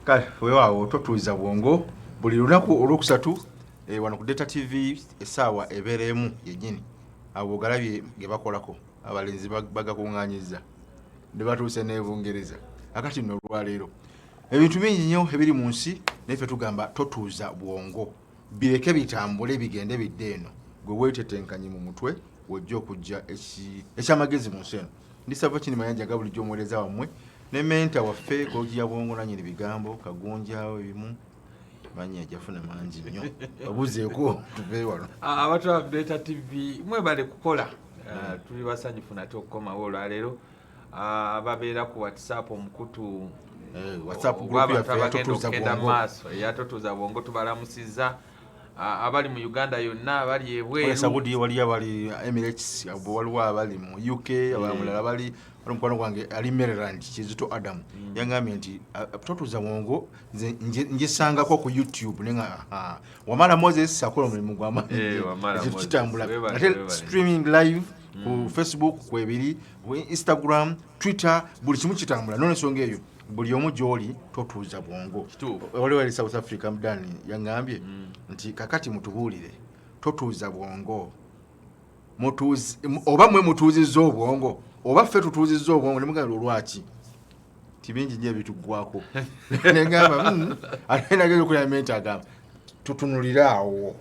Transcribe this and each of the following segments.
Kale weewaawo, Totuuza Bwongo buli lunaku Olwokusatu wano ku Delta TV, essaawa ebeera 1 yennyini. Abo ogalabye ge bakolako, abalenzi bagakuŋŋaanyiza ne batuuse n'e Bungereza. Akati nno olwaleero ebintu bingi nnyo ebiri mu nsi, naye ffe tugamba totuuza bwongo, bireke bitambule, bigende bidde eno. Gwe weetetenkanye mu mutwe, wojja okujja ekyamagezi mu nsi eno. Ndi Sava Kini Mayanja, nga bulijjo omuweereza wammwe ne mentor waffe Kogiya Bwongo, nanyini bigambo kagunjawo ebimu manyi ajafuna mangi nnyo. Obuzeeko tuve wano. Abatwala Delta TV, mwebale kukola. Tuli basanyufu nate okukomawo olwaleero. Ababeera ku WhatsApp, omukutu WhatsApp group ogw'abantu yaffe abagenda eyatotuuza okugenda mu bwongo. maaso eyatotuuza bwongo, tubalamusizza. Abali mu Uganda yonna, abali Wali ebweru. Saudi, waliyo abali Emirates, abo waliwo abali mu UK, abamulala bali wali. Mukwano gwange ali Maryland, Kizito Adam, yangambye nti, "Totuuza bwongo nze ngisangako ku YouTube." Nenga aha, Wamala Moses akola omulimu gwamaanyi. Wamala Ekintu Moses. kitambula. Webale, Ate webale. streaming live ku Facebook kwebiri, ku Instagram, Twitter, buli kimu kitambula. Nolwensonga eyo, buli omu gyoli totuuza bwongo. Waliwo ali South Africa, Mudani, yaŋŋambye nti kakati mutubuulire, totuuza bwongo oba mwe mutuuzizza obwongo oba ffe tutuuzizza obwongo? Nemugamba olwaki ti bingi nnyo ebituggwako. Negamba, ate nageza okulaba nti agamba tutunulire awo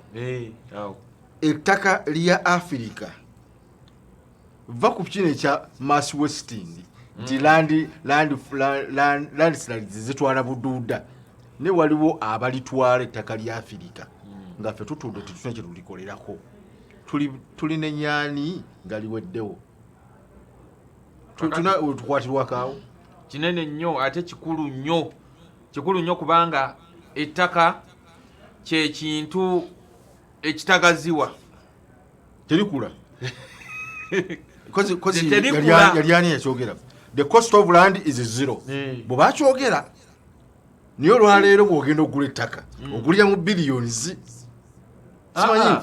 Awo. Ettaka lya Afirika, va ku kino ekya mass wasting nti landslides zitwala buduuda, ne waliwo abalitwala ettaka lya Afirika nga ffe tutudde tetulina kye tulikolerako. Tulina enyaani nga liweddewo. Tukwatirwako awo. Kinene nnyo ate kikulu nnyo, kikulu nnyo, kubanga ettaka kyekintu ekitagaziwa. Terikula. Kozi Terikula. Yali ani yakyogera? "The cost of land is zero." Bwe bakyogera, naye olwaleero bw'ogenda okugula ettaka ogulira mu billions. Simanyi.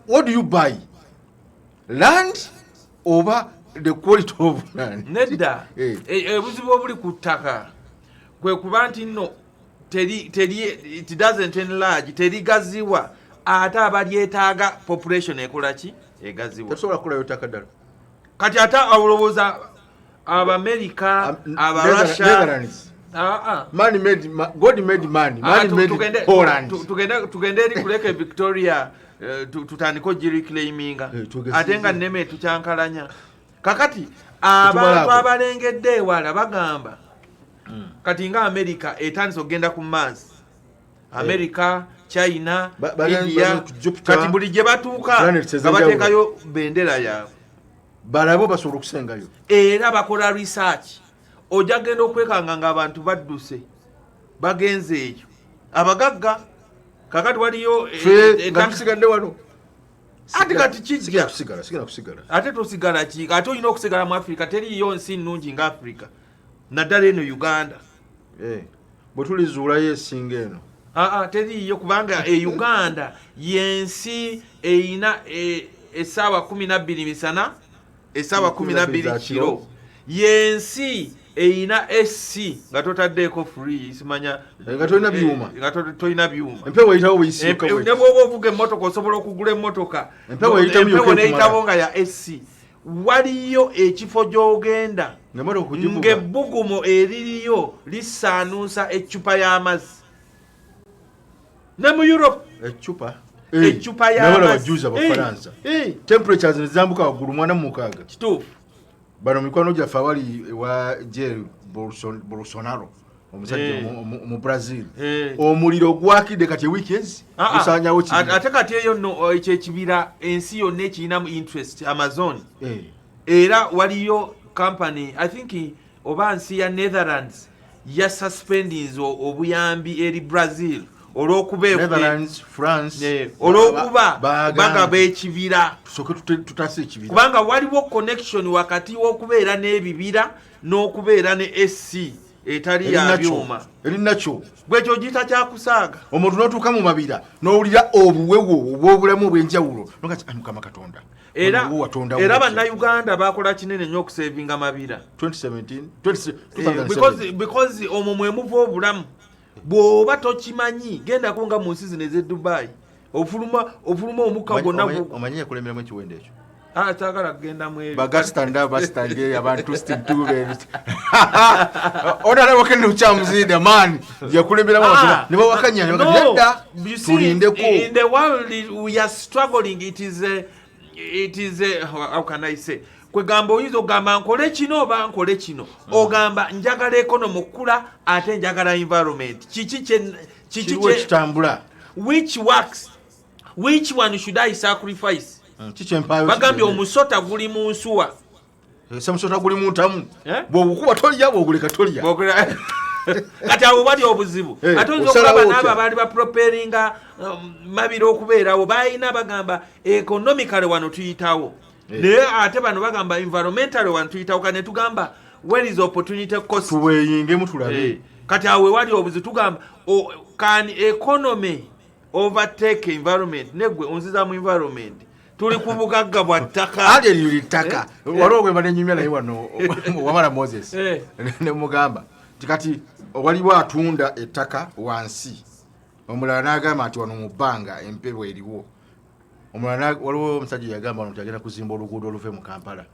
What do you buy, land oba the quality of land? Nedda. Obuzibu obuli ku ttaka kwe kuba nti nno teri, it doesn't enlarge, terigaziwa, ate abalyetaaga population ekola ki? Egaziwa. Tetusobola kukolayo ttaka ddala. Kati ate olowooza Abamerika, Abarussia? Netherlands. Man made God made man, man made Holland. Tugende eri ku Lake Victoria, tutandike ogireclaiminga. Tugeze- Ate nga nneme tukyankalanya. Kakati abantu Tetumalako. abalengedde ewala bagamba kati nga America etandise okugenda ku Mars, America, China, India. Bagenda ku Jupiter, Kati buli gye batuuka planets nga ez'enjawulo. bateekayo bendera yaabwe. Balabe basobola okusengayo. Era bakola research. Ojja genda okwekanga nga abantu badduse, bagenze eyo, abagagga. Kakati waliyo Ffe nga tusigadde wano. Ate kati kijja. Sigala kusigala, sigala kusigala. Ate tosigala ki? Ate olina okusigala mu Africa. Teriyo nsi nnungi nga Africa, naddala eno Uganda. Bwe tulizuulayo esinga eno. Aa, teriiyo, kubanga e Uganda yensi eyina essaawa 12 misana, essaawa 12 za kiro. Kiro. Yensi eyina AC nga totaddeeko free, simanya. Nga tolina byuma. Nga tolina byuma. Empewo eyitawo buyisiuka. Ne bw'oba ovuga emmotoka, osobola okugula emmotoka. Empewo eyitamu yokka Empewo ekumala. neyitawo nga ya AC. Waliyo ekifo gy'ogenda Ng'emmotoka kugivuga. ng'ebbugumo eririyo lisaanuusa eccupa y'amazzi, ne mu Europe. Eccupa. Eccupa Nabala y'amazzi. bajuzi Abafalansa, temperatures nezambuka waggulu 96. Bano mikwano gyaffe abali ewa Jair Bolsonaro, omusajja omu Brazil, omuliro gwakidde kati ewiiki ezi gusanyawo kibira. Ate kati eyo nno ekyo ekibira ensi yonna ekirinamu interest, Amazon. Era waliyo company, I think oba nsi ya Netherlands, ya suspendinze obuyambi eri Brazil olw'okuba Netherlands, France. Olw'okuba Bagamba bagaba ekibira. Tusooke tutase ekibira. Kubanga waliwo connection wakati w'okubeera n'ebibira n'okubeera ne AC etali ya Eri byuma. Eri nakyo. Bwekyo ogiyita kyakusaaga. Omuntu n'otuuka mu mabira n'owulira obuwewo obw'obulamu obw'enjawulo, nogati, "Ai, Mukama Katonda, Era wano watondawo era ki?" Bannayuganda bakola kinene nnyo okusevinga mabira. 2017, 20, 2007. Because omwo mwe muva obulamu. Bw'oba tokimanyi, gendako nga mu nsi zino ez'e Dubai, ofuluma omukka gwonna. Omanyi yakulemberamu ekiwendo ekyo? Ah, saagala kugenda mu ebyo. Bagasitanda basitange abantu stintube honorable Ken Lukyamuzi, the man yakulemberamu. Ah, ne bawakanya ne no, bagamba, "Nedda, you see, tulindeko." In the world we are struggling. It is a, how can I say, kwegamba oyinza okugamba nkole kino oba nkole kino. Ogamba njagala economy okukula, ate njagala environment. Kiki kiki Kiriwo ekitambula? Which works? Which one should I sacrifice? Kikyempaayo. Bagambye omusota guli mu nsuwa. Semusota guli mu ntamu. Eh? Bw'ogukuba tolya, bw'oguleka tolya. Kati awo bali obuzibu. Eh, ate oyinza osalawo okulaba otya? n'abo abaali bapropelinga Mabira okubeerawo, balina bagamba economically wano tuyitawo, Eh. naye ate bano bagamba environmentally wano tuyitawo. Kati netugamba, where is opportunity cost? Tuweyingemu tulabe. Eh, kati awo wewali obuzibu. Tugamba can economy overtake environment? Negwe onziza mu environment, tuli ku bugagga bwa ttaka. Ate eryo littaka, waliwo gwe mbadde nyumya naye wano, Wamala Moses, nemugamba nti kati waliwo atunda ettaka wansi, omulala n'agamba nti wano mu bbanga empewo eriwo. Omulala waliwo omusajja yagamba wano nti agenda kuzimba oluguudo oluve mu Kampala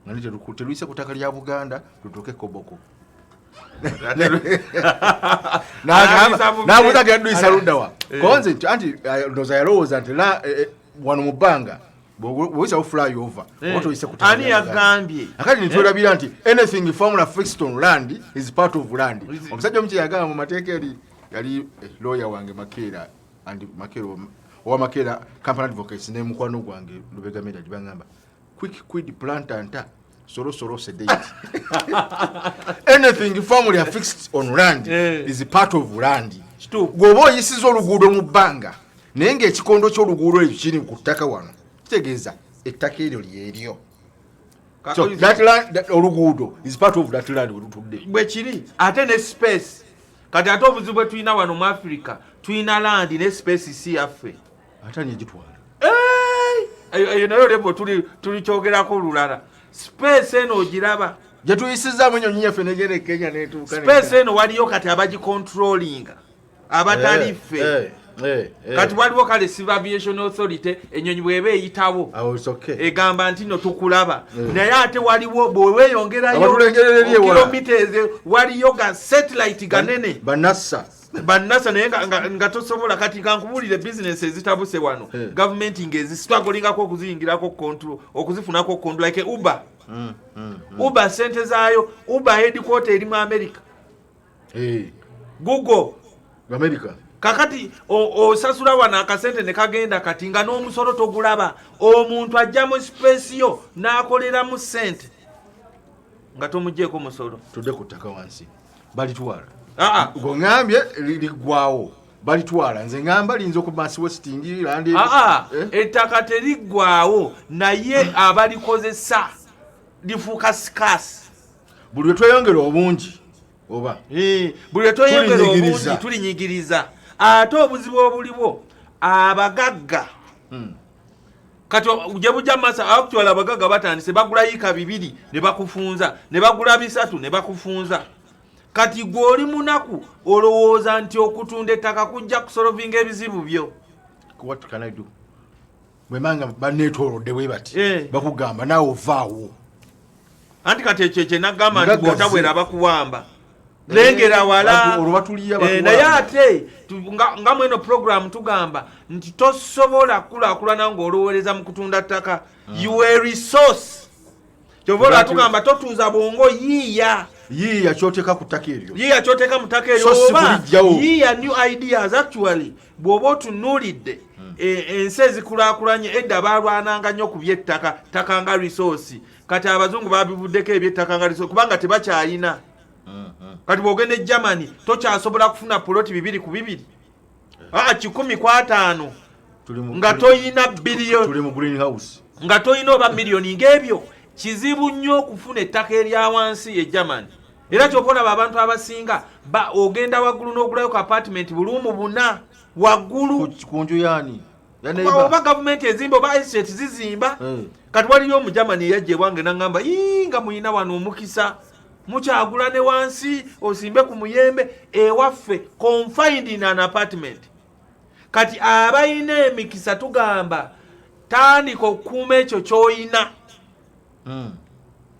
nga ni teluyise ku ttaka lya Buganda, lutuuke Koboko. Alabisa mu Nabuuza agenda duyisa luddawa? Eh. Konze nti anti ndowooza yalowooza nti wano mu bbanga bw'oyisawo flyover oba toyise ku ttaka Ani lya Buganda. yagambye? Akati nitwerabira nti anything formula fixed on land is part of land. Omusajja omu kyeyagamba mu mateeka eri yali lawyer wange Makeera and Makeera, owa Makeera Company Advocates, ne mukwano gwange Lubega Medard, bagamba quic quid plantanta solo solo sedate. Anything formula fixed on land is part of land. Kituufu. Bw'oba oyisiza oluguudo mu bbanga naye ng'ekikondo ky'oluguudo ekyo kiri ku ttaka wano, kitegeeza ettaka eryo lyeryo. So that land, oluguudo is part of that land we lutudde. Bwe kiri. Ate ne space. Kati ate obuzibu bwe tulina wano mu Africa, tulina land ne space si yaffe. Ate ani egitwala? Eyo nayo level tulikyogerako lulala. Space eno ogiraba? Gye tuyisizaamu ennyonyi yaffe negenda e Kenya netuuka. Space eno waliyo kati abagicontrollinga abatali ffe. Kati waliwo kale Civil Aviation Authority, ennyonyi bw'eba eyitawo Awo it's okay. egamba nti no tukulaba, naye ate waliwo bweweeyongerayo Abatulengerera eri ewala. kilomita ezo, waliyo ga satellite ganene. Banassa. Bannasa, naye nga tosobola. Kati kankubuulire, bizinesi ezitabuse wano, gavumenti ng'ezistrugglingako okuziyingirako control, okuzifunako control, like Uber. Uber sente zaayo, Uber headquarter eri mu America. Google. America. Kakati osasula wano akasente ne kagenda, kati nga n'omusolo togulaba. Omuntu ajja mu space yo n'akoleramu sente nga tomugyeko musolo. Tudde ku ttaka wansi, balitwala? Aa. Gweŋŋambye liggwawo, balitwala. Nze ŋŋamba liyinza okuba mass wasting land. Aa. Eh? Ettaka teriggwawo, naye abalikozesa lifuuka scarce. Buli lwe tweyongera obungi oba Eh, buli lwe tweyongera Tulinyigiriza. obungi tulinyigiriza. Ate obuzibu obuliwo, abagagga kati gye bujja mumaaso, actually abagagga batandise bagula yiika 2 ne bakufunza, ne bagula 3 ne bakufunza. Kati gwe oli munaku, olowooza nti okutunda ettaka kujja kusolvinga ebizibu byo. What can I do bwemanga baneetoolodde bwe bati? Bakugamba naawe ovaawo. Anti kati ekyo kyenagamba nti Mugagga bw'otabwera bakuwamba, lengera wala. Olwo batuliya. Eh, naye ate nga mweno program tugamba nti tosobola kulaakulana ng'olowooleza mu kutunda ttaka. You a resource. Kyova olaba tugamba totuuza bwongo, yiiya. Yiiya kyoteeka ku ttaka eryo. Yiiya kyoteeka mu ttaka eryo. So si Oba kuliggyawo. yiiya new ideas. Actually bw'oba otunuulidde ensi ezikulaakulanye, edda balwananga nnyo ku byettaka, ttaka nga resource. Kati abazungu babivuddeko ebyettaka nga resource kubanga tebakyayina. Kati bw'ogenda e Germany tokyasobola kufuna poloti 2 ku 2, aa 150 nga toyina biliyoni. Tuli mu greenhouse. Nga toyina oba miliyoni ng'ebyo, kizibu nnyo okufuna ettaka erya wansi e Germany. Era kyova olaba abantu abasinga ogenda waggulu n'ogulayo ku apartment buluumu buna waggulu. Ku nju yaani? Ya Oba neighbor? Oba gavumenti ezimba oba estate zizimba. Kati waliyo Omugermany eyajja ewange naŋŋamba, "Ii, nga muyina wano omukisa, Mukyagula ne wansi osimbe ku muyembe. Ewaffe confined in an apartment. Kati abalina emikisa tugamba tandika okukuuma ekyo ky'olina.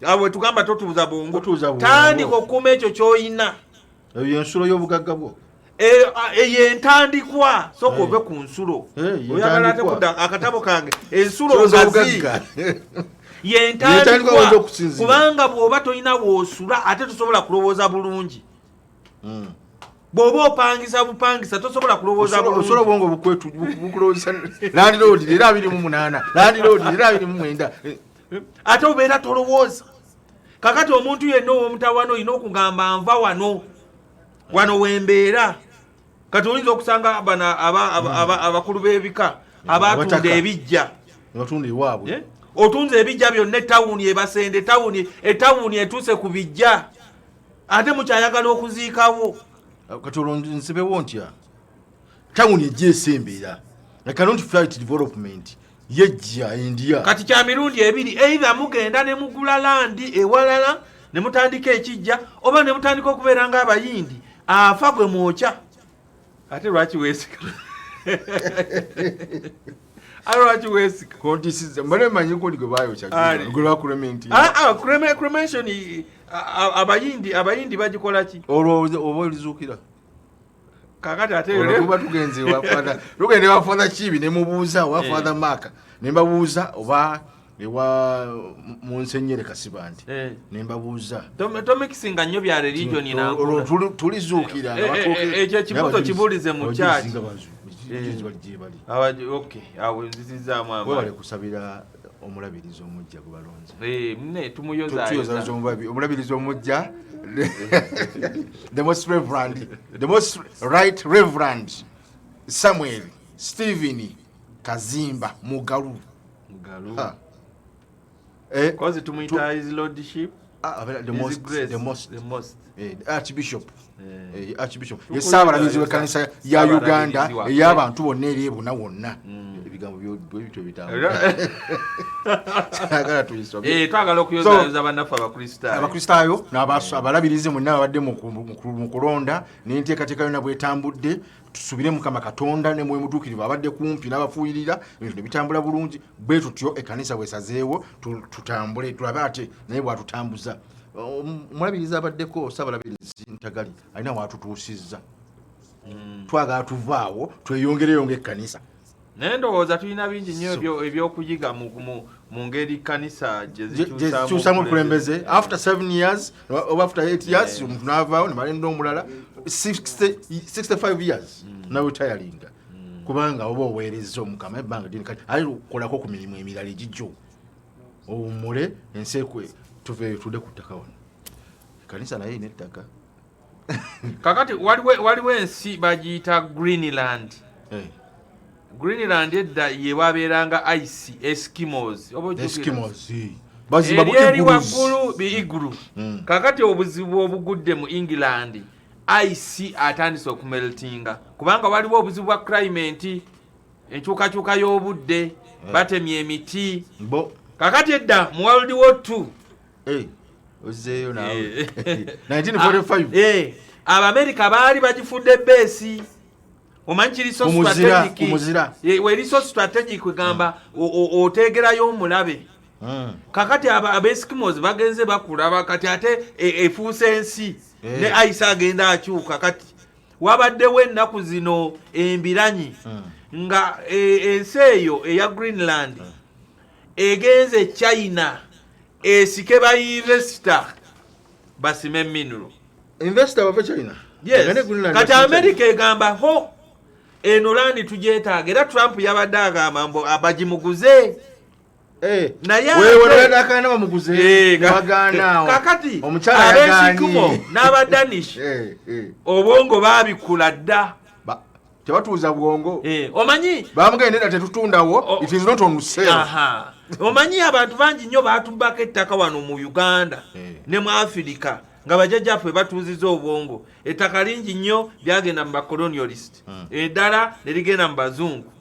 Awo wetugamba totuuza bwongo. Totuuza bwongo. Tandika okukuuma ekyo ky'olina. Eyo ensulo y'obugagga bwo. Eyo entandikwa. Sooka ove ku nsulo. Ye Oyagala ate entandikwa. kudda akatabo kange ensulo Ensulo ngazi. z'obugagga. Ye Ye entandikwa entandikwa. oyinza okusinziira. Kubanga bw'oba tolina w'osula ate tosobola kulowooza bulungi. Bw'oba opangisa bupangisa tosobola kulowooza Osobola bulungi. obwongo bukulowooza landlord leero 28, landlord leero 29. Ate obeera tolowooza. Kakati omuntu yenna ow'omutawaana olina okugamba nva wano, wano wembeera. Kati oyinza okusanga bano abakulu b'ebika abatunda Abataka. ebijja. Batunda ewaabwe. Otunze ebijja byonna, etawuni ebasende, etawuni etuuse ku bijja, ate mukyayagala okuziikawo. Kati olwo nsibewo ntya? Tawuni ejja esembeera. I cannot fight development. Yejja endya. Kati kya mirundi ebiri: either mugenda ne mugula land ewalala ne mutandika ekijja, oba ne mutandika okubeera ng'Abayindi, afa gwe mwokya. Ate lwaki weesika? Ate lwaki weesika? Kontisiza mbale manyi ko gwe bayokya. Ali. Gwe lwa cremate. Ah, ah, cremation, Abayindi bagikola ki? Olwo oba olizuukira. Kakati ate Olwo tuba tugenze ewa Father, tugenda ewa Father Kibi ne mubuuza owa Father Mark ne mbabuuza oba ewa Munsenyere Kasibante ne mbabuuza. Tomikisinga nnyo bya religion. Olwo Nankula. Tulizuukira nga Ekyo ekibuuzo kibuulize mu abajulizi church. nga abajulizi bali gye bali. Okay, awo nzizizaamu Webale amaanyi. kusabira omulabirizi omujja gwe balonze. Ne tumuyozayoza. Tuyozayoza omulabirizi omujja, the most reverend, the most right reverend Samuel Stephen Kazimba Mugalu. Mugalu. Ha. Kozi tumuyita His Lordship, The His most, Grace, the most, the most. Archbishop. Archbishop ye Tukuyozayoza. Ssaabalabirizi w'ekkanisa ya Uganda Ssaabalabirizi waffe. ey'abantu bonna eri ebuna wonna. Ebigambo bwe bityo bitambula. Saagala tuyisome. Twagala okuyozayoza bannaffe Abakristaayo. Abakristaayo abalabirizi mwenna babadde mu kulonda n'enteekateeka yonna bwetambudde. Tusubire Mukama Katonda ne Mwoyo Mutuukirivu abadde kumpi n'abafuuyirira, ebintu ne bitambula bulungi. Bwe tutyo ekkanisa bwesazeewo tutambule, tulabe ate naye bwatutambuza. Omulabirizi abaddeko, Ssaabalabirizi Ntagali, alina watutuusizza. Twagala tuvaawo tweyongereyo ng'ekkanisa. Naye ndowooza tulina bingi nnyo ebyokuyiga mu ngeri kanisa gye zikyusamu obukulembeze after 7 years oba after 8 years, omuntu n'avaawo ne balenda omulala 60 65 years nawetayalinga, kubanga oba oweereza Omukama ebbanga ddene. Kati ate okolako ku mirimu emirala egijjo, owummule ensi ekwe. Tuve tudde ku ttaka wano. Ekkanisa naye erina ettaka. Kakati waliwo ensi bagiyita Greenland. Greenland edda ye wabeeranga ice, Eskimos, oba ojjukira? Eskimos, bazimba bu Eri eri igloos. waggulu bi igloo. Kakati obuzibu obugudde mu England, ice atandise okumeltinga kubanga waliwo obuzibu bwa climate, enkyukakyuka y'obudde, batemye emiti. Bo Kakati edda mu World War II, Ozzeeyo naawe 1945. Abamerika baali bagifudde base. Omanyi kiri so Kumuzira, strategic. kumuzira. Weri so strategic, kwegamba oteegerayo omulabe. Kakati Abaeskimos bagenze bakulaba, kati ate efuuse ensi. Ne ice agenda akyuka. Kati wabaddewo ennaku zino embiranyi nga ensi eyo eya Greenland egenze China esike ba investor basime mineral. Investor bava China. Yes. Agende Greenland Kati basime. America egamba ho eno land tugyetaaga, era Trump yabadde agamba mbu abagimuguze. Naye Wewe nakana bamuguze. Bagaana. Kakati omukyala Abesikimo yagaanye. n'Abadanish obwongo baabikula dda. Tebatuuza bwongo. Omanyi Bamugende neda tetutundawo. It is not on sale. Aha. Omanyi abantu bangi nnyo baatubbako ettaka wano mu Uganda ne mu Afirika nga bajjajjaffe batuuziza obwongo. Ettaka lingi nnyo lyagenda mu bacolonialist, eddala ne ligenda mu bazungu.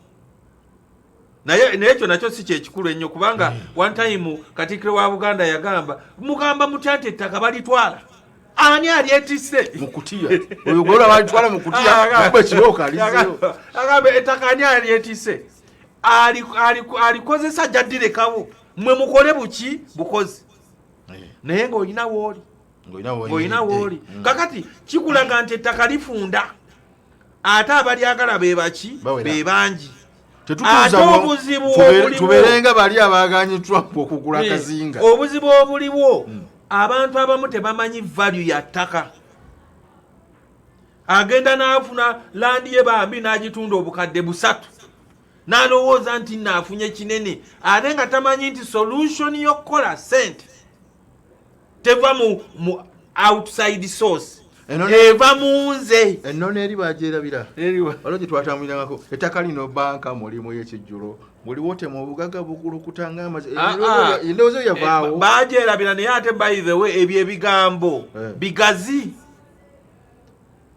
Naye ekyo nakyo si kyekikulu ennyo, kubanga one time Katikkiro wa Buganda yagamba, mugamba mutya nti ettaka balitwala? Ani alyetisse? Mukutiya oyo gwola balitwala mukutiya kuba ekirooka alizeyo. Agambe ettaka ani alyetisse, alikozesa jaddirekawo, mwe mukole buki bukozi. Naye ng'olina wooli, ng'olina wooli. Kakati kikulaga nti ettaka lifunda, ate abalyagala be baki? Be bangi. Ate obuzibu tubeerenga bali abaganye Trump okugula akazinga. Obuzibu obuliwo, abantu abamu tebamanyi value ya ttaka. Agenda n'afuna land ye bambi n'agitunda 3,000, n'alowooza nti naafunye kinene, ate nga tamanyi nti solution y'okukola sente teva mu outside source, eva mu nze. Ennono eri bagyerabira, waliwo gye twatambulirangako, ettaka lino banka mulimu y'ekijjulo, buli wotema obugaga bukulukuta ng'amazi. Endowooza yavaawo. Bagyerabira, naye ate by the way, ebyo ebigambo bigazi.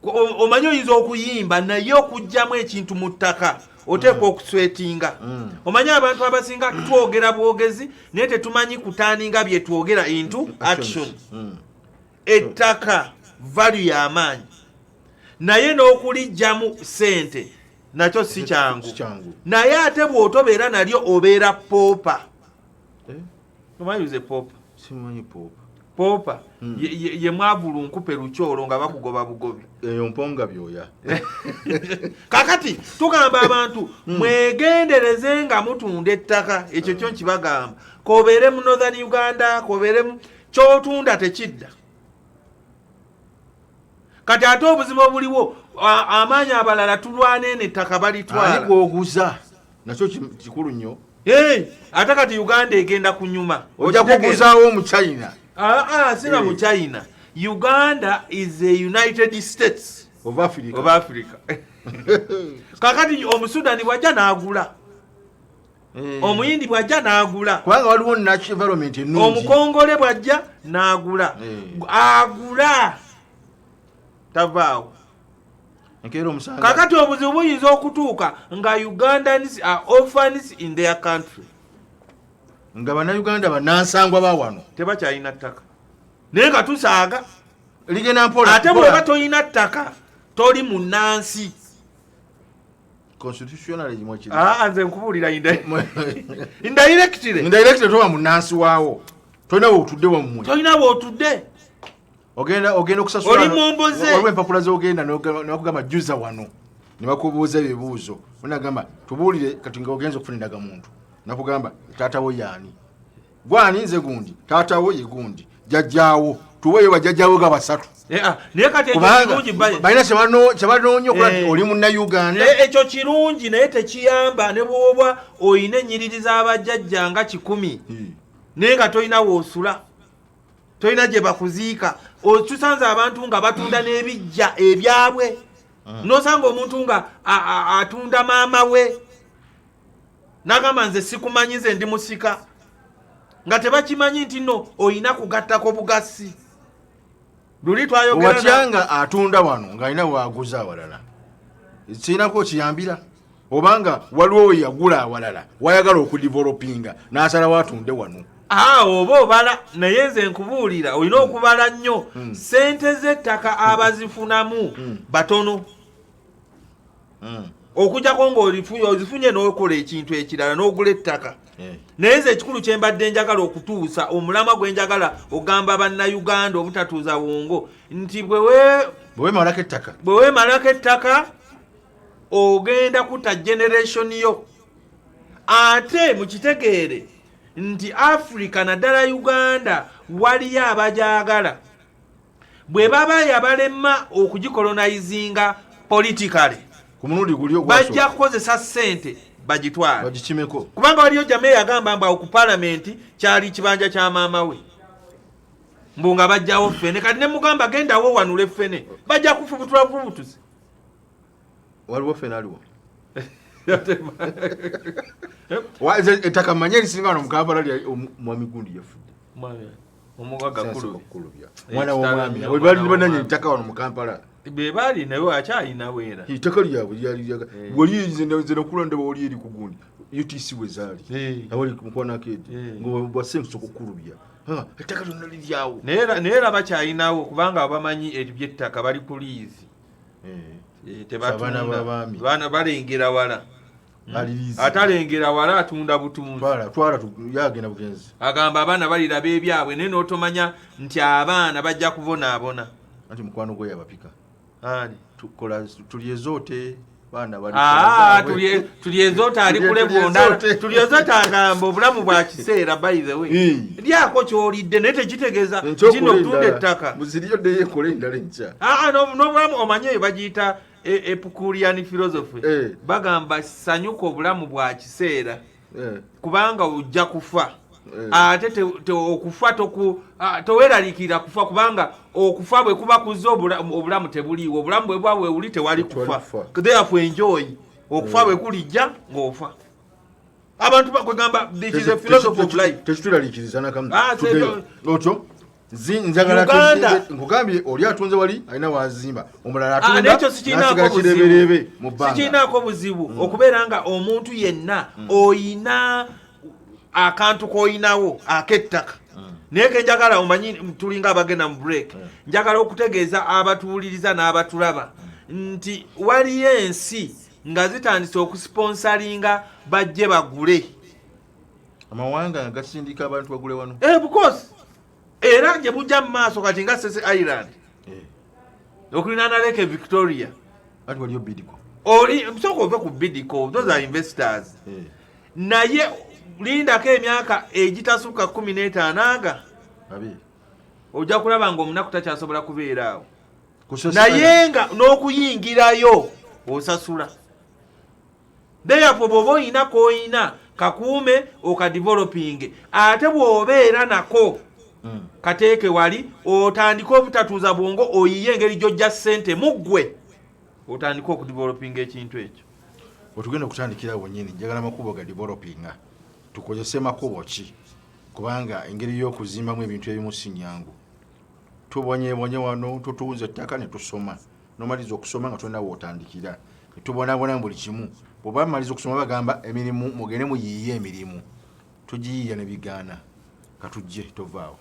Omanyi oyinza okuyimba, naye okuggyamu ekintu mu ttaka oteekwa okuswetinga. Omanyi abantu abasinga twogera bwogezi, naye tetumanyi kuturninga bye twogera into action. Ettaka value y'amaanyi, naye n'okuliggyamu sente nakyo si kyangu. Naye ate bw'otobeera nalyo obeera pauper. Omanyi uze pauper? Simanyi pauper. Pauper ye mwavu lunkupe lukyolo nga bakugoba bugobi. Eyo mponga byoya. Kakati tugamba abantu, mwegendereze nga mutunda ettaka. Ekyo kyo nkibagamba, kobeere mu Northern Uganda, kobeere mu kyotunda tekidda. Kati ate obuzibu obuliwo, amaanyi abalala tulwana eno ettaka balitwala. Ani gwoguza nakyo kikulu nnyo. Ate kati Uganda egenda kunyuma. Ojja kuguzaawo Omuchina. Sina mu China. Uganda is a United States of Africa. Of Africa. Kakati Omusudani bwajja n'agula, Omuyindi bwajja n'agula, kubanga waliwo natural environment ennungi. Omukongole bwajja n'agula, agula tavaawo. Enkeera omusanga. Kakati obuzibu buyinza okutuuka nga Ugandans are orphans in their country. Nga Bannayuganda bannansangwa ba wano tebakyalina ttaka, naye nga tusaaga. Ligenda mpola. Ate bw'oba tolina ttaka, toli munnansi. Constitutionally mwekiri. Aa, nze nkubuulira indirectly. Indirectly toba munnansi waawo, tolina weotudde wammwe. Tolina wootudde. Ogenda okusasula. Oli mumbuze. Waliwo empapula zogenda nebakugamba juza wano, ne bakubuuza ebibuuzo. Onagamba tubuulire, kati nga ogenza okufuna endagamuntu, nakugamba taatawo yaani, gwani, nze gundi, taatawo ye gundi, jjajjaawo, tuweeyo bajjajjaawo ga basatu. Naye kati ekyo kubanga kirungi balina kyebanoonya okola nti oli Munnayuganda. Ekyo kirungi, naye tekiyamba ne bw'oba oyina ennyiriri z'abajjajja nga 100, naye nga tolina woosula, tolina gye bakuziika. Tusanze abantu nga batunda n'ebijja ebyabwe, nosanga omuntu nga atunda maama we, nagamba nze sikumanyi, nze ndi musika, nga tebakimanyi nti no oyina kugattako bugasi. Luli twayogera watya nga atunda wano ng'alina waaguza awalala, kirinako kiyambira, obanga waliwo we yagula awalala wayagala okudevelopinga n'asalawo atunde wano. Ah, oba obala, naye nze nkubuulira, olina okubala nnyo. Sente z'ettaka abazifunamu batono, okujjako ng'ozifunye n'okola ekintu ekirala n'ogula ettaka. Naye nze ekikulu kye mbadde njagala okutuusa, omulamwa gwe njagala ogamba Bannayuganda obutatuuza bwongo nti bwe weemalako ettaka, bwe weemalako ettaka ogenda kutta generation yo. Ate mukitegeere nti Africa, naddala Uganda, waliyo abagyagala. Bwe baba yabalema okugicolonizinga politically, ku mulundi guli bajja kukozesa ssente bagitwala, bagikimeko. Kubanga waliyo jama eyagamba mbu awo ku palamenti kyali kibanja kya maama we, mbu nga bajjawo ffene. Kati ne mugamba gendawo wanule ffene, bajja kufubutula bufubutuzi. Waliwo ffene aliwo. Ettaka manye erisinga wano mu Kampala lya mwami gundi yafudde. Omugagga Kulu. Kulubya mwana w'omwami bali bananye ettaka wano mu Kampala. Be baali naye akyalinawo era. Ettaka lyabwe lyali wali nze nakula ndaba wali eri ku gundi UTC we zaali, awali mukwanakeedi nga bwasengusa okukulubya. Ettaka lyonna liryawo. Naye era bakyalinawo, kubanga bamanyi ebyettaka bali ku liizi. Abaana b'abaami. Tebatunda, balengera wala. Alirizi. Atalengera wala atunda butunzi. Twala, twala, yagenda bugenzi. Agamba abaana baliraba ebyabwe, naye n'otomanya nti abaana bajja kubonaabona. Anti mukwano gwe yabapika. Ani? Tukola tulyezoote, baana bali. Ah, tulyezoota ali kulebonda. Tulyezote. Tulyezoota agamba obulamu bwa kiseera. By the way, lyako kyolidde, naye tekitegeeza kino otunda ettaka. Muziriyo ddeyo ekole endala enkya. Ah, n'obulamu omanye eyo bagiyita Epicurean philosophy. Bagamba sanyuka, obulamu bwa kiseera, kubanga ojja kufa. Ate okufa toweeraliikirira kufa, kubanga okufa bwe kuba kuzza, obulamu tebuliiwo. Obulamu bwe buba bwewuli, tewali Tewali kufa. kufa. Therefore enjoy. Okufa bwe kulijja ng'ofa. Abantu bakwegamba this is a philosophy of life. Tekitweraliikiriza nakamu. Ah, Tuddeyo. Otyo njagala Uganda. Nkugambye oli atunze wali alina wazimba, omulala Ah, atunda n'ekyo sikirinaako n'asigala buzibu. kireebereebe mu bbanga. Sikirinaako buzibu okubeera nga omuntu yenna oyina akantu k'oyinawo ak'ettaka, naye kenjagala omanyi, tulinga abagenda mu break, njagala okutegeeza abatuwuliriza n'abatulaba nti waliyo ensi nga zitandise okusponsalinga bajje bagule. Amawanga nga gasindika abantu bagule wano. Eh, because era gye bujja mu maaso kati nga Ssese Island okulinaana Lake Victoria. Ati waliyo Bidco. Oli sooka ove ku Bidco, those are investors. Naye lindako emyaka egitasukka 15 aga, 20. Ojja kulaba nga omunaku takyasobola kubeera awo. Ku Ssese Naye Island. nga n'okuyingirayo osasula. Therefore bw'oba oyina koyina, kakuume okadevelopinge, ate bw'obeera nako, kateeke wali, otandike obutatuuza bwongo, oyiye engeri gy'ojja ssente muggwe, otandike okudevelopinga ekintu ekyo. Wetugenda okutandikira wennyini, njagala makubo ga developinga. Tukozese makubo ki? Kubanga engeri y'okuzimbamu ebintu ebimu si nyangu. Tubonyebonye wano, tutunze ettaka ne tusoma, nomaliza okusoma nga tolina wootandikira, tubonabona buli kimu. Bw'oba maliza okusoma, bagamba emirimu, mugende muyiiye emirimu. Tugiyiiya ne bigaana. Katujje, tovaawo.